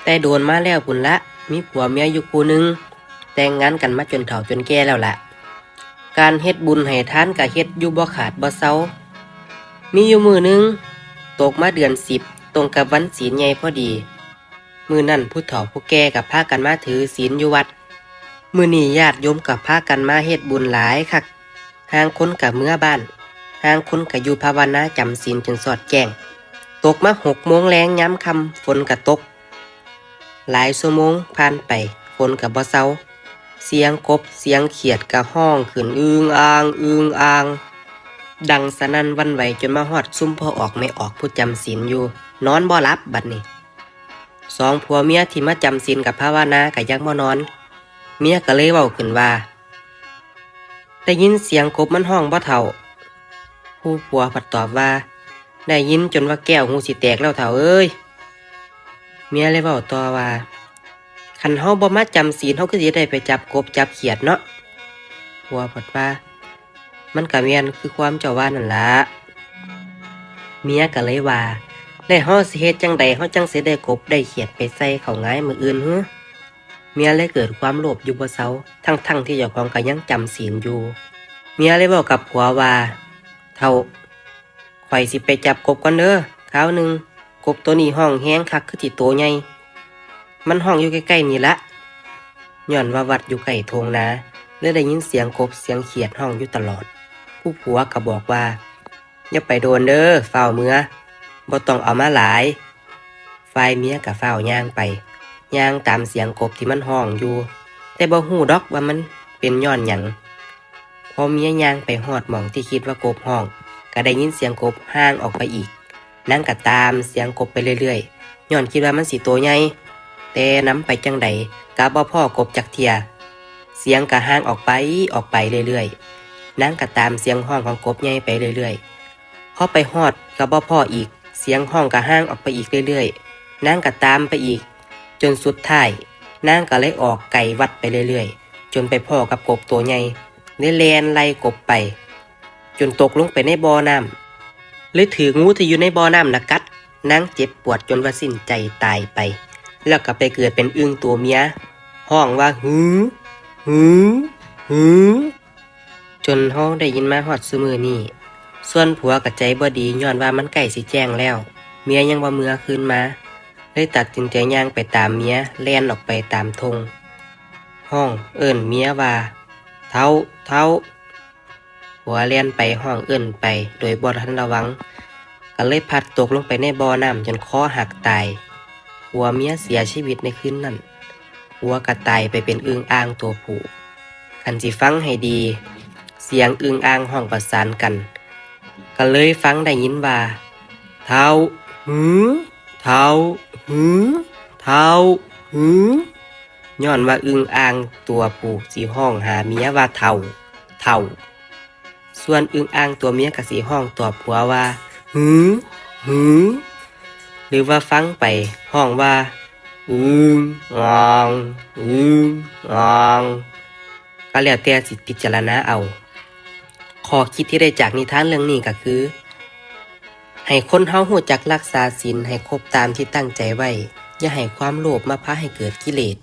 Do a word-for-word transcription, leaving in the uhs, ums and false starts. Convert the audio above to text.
แต่โดนมาแล้วพุ้นละ มีผัวเมียอยู่คู่หนึ่ง แต่งงานกันมาจนเฒ่าจนแก่แล้วละ การเฮ็ดบุญให้ทานก็เฮ็ดอยู่บ่ขาดบ่เซา มีอยู่มื้อหนึ่ง ตกมาเดือนสิบ ตรงกับวันศีลใหญ่พอดี มื้อนั้นผู้เฒ่าผู้แก่ก็พากันมาถือศีลอยู่วัด มื้อนี้ญาติโยมก็พากันมาเฮ็ดบุญหลายคัก ห่างคนก็เมือบ้าน ห่างคนก็อยู่ภาวนาจำศีลจนสอดแจ้ง ตกมาหกโมงแลงยามค่ำ ฝนก็ตก หลายชั่วโมงผ่านไป ฝนก็บ่เซา เสียงกบเสียงเขียดก็ฮ้องขึ้นอึงอ่างอึงอ่าง ดังสนั่นหวั่นไหวจนมาฮอดซุมพ่อออกแม่ออกผู้จำศีลอยู่ นอนบ่หลับบัดนี้ สองผัวเมียที่มาจำศีลกับภาวนาก็ยังบ่นอน เมียก็เลยเว้าขึ้นว่า ได้ยินเสียงกบมันฮ้องบ่เฒ่า ผู้ผัวผัดตอบว่า ได้ยินจนว่าแก้วหูสิแตกแล้วเฒ่าเอ้ย เมียเลยเว้าต่อว่า คันเฮาบ่มาจำศีล เฮาคือสิได้ไปจับกบจับเขียดเนาะ ผัวผัดว่า มันก็แม่นคือความเจ้าว่านั่นละ เมียก็เลยว่า แล้วเฮาสิเฮ็ดจั่งใด เฮาจั่งสิได้กบได้เขียดไปใส่ข้าวงายมื้ออื่นหือ เมียเลยเกิดความโลภอยู่บ่เซา ทั้งๆที่เจ้าของก็ยังจำศีลอยู่ เมียเลยเว้ากับผัวว่า เฒ่า ข้อยสิไปจับกบก่อนเด้อ คราวหนึ่ง กบตัวนี้ฮ้องแฮงคักคือสิโตใหญ่ มันฮ้องอยู่ใกล้ๆนี่ละ ย้อนว่าวัดอยู่ใกล้ทุ่งนา เลยได้ยินเสียงกบเสียงเขียดฮ้องอยู่ตลอด ผู้ผัวก็บอกว่า อย่าไปโดนเด้อ ฟ้าวเมือ บ่ต้องเอามาหลาย ฝ่ายเมียก็ฟ้าวย่างไป ย่างตามเสียงกบที่มันฮ้องอยู่ แต่บ่ฮู้ดอกว่ามันเป็นย้อนหยัง พอเมียย่างไปฮอดหม่องที่คิดว่ากบฮ้อง ก็ได้ยินเสียงกบห่างออกไปอีก นางก็ตามเสียงกบไปเรื่อยๆ ย้อนคิดว่ามันสิโตใหญ่ แต่นำไปจั่งใดก็บ่พ้อกบจักเทื่อ เสียงก็ห่างออกไป ออกไปเรื่อยๆ นางก็ตามเสียงฮ้องของกบใหญ่ไปเรื่อยๆ พอไปฮอดก็บ่พ้ออีก เสียงฮ้องก็ห่างออกไปอีกเรื่อยๆ นางก็ตามไปอีก จนสุดท้าย นางก็เลยออกไกลวัดไปเรื่อยๆ จนไปพ้อกับกบโตใหญ่ เลยแล่นไล่กบไป จนตกลงไปในบ่อน้ำ เลยถืกงูที่อยู่ในบ่อน้ำน่ะกัด นางเจ็บปวดจนว่าสิ้นใจตายไป แล้วก็ไปเกิดเป็นอึ่งตัวเมีย ฮ้องว่า หือ หือ หือ จนเฮาได้ยินมาฮอดซุมื้อนี้ ส่วนผัวก็ใจบ่ดี ย้อนว่ามันใกล้สิแจ้งแล้ว เมียยังบ่เมือคืนมา เลยตัดสินใจย่างไปตามเมีย แล่นออกไปตามทุ่ง ฮ้องเอิ้นเมียว่า เฒ่า เฒ่า ผัวแล่นไปฮ้องเอิ้นไปโดยบ่ทันระวัง ก็เลยพลัดตกลงไปในบ่อน้ำจนคอหักตาย ผัวเมียเสียชีวิตในคืนนั้น ผัวก็ตายไปเป็นอึ่งอ่างตัวผู้ คันสิฟังให้ดี เสียงอึ่งอ่างฮ้องประสานกัน ก็เลยฟังได้ยินว่า เฒ่า หือ เฒ่า หือ เฒ่า หือ ย้อนว่าอึ่งอ่างตัวผู้สิฮ้องหาเมียว่า เฒ่า เฒ่า ส่วนอึ่งอ่างตัวเมียก็สิฮ้องตอบผัวว่า หือ หือ หรือว่าฟังไปฮ้องว่า อึ่งอ่าง อึ่งอ่าง ก็แล้วแต่สิพิจารณาเอา ข้อคิดที่ได้จากนิทานเรื่องนี้ก็คือ ให้คนเฮารู้จักรักษาศีลให้ครบตามที่ตั้งใจไว้ อย่าให้ความโลภมาพาให้เกิดกิเลส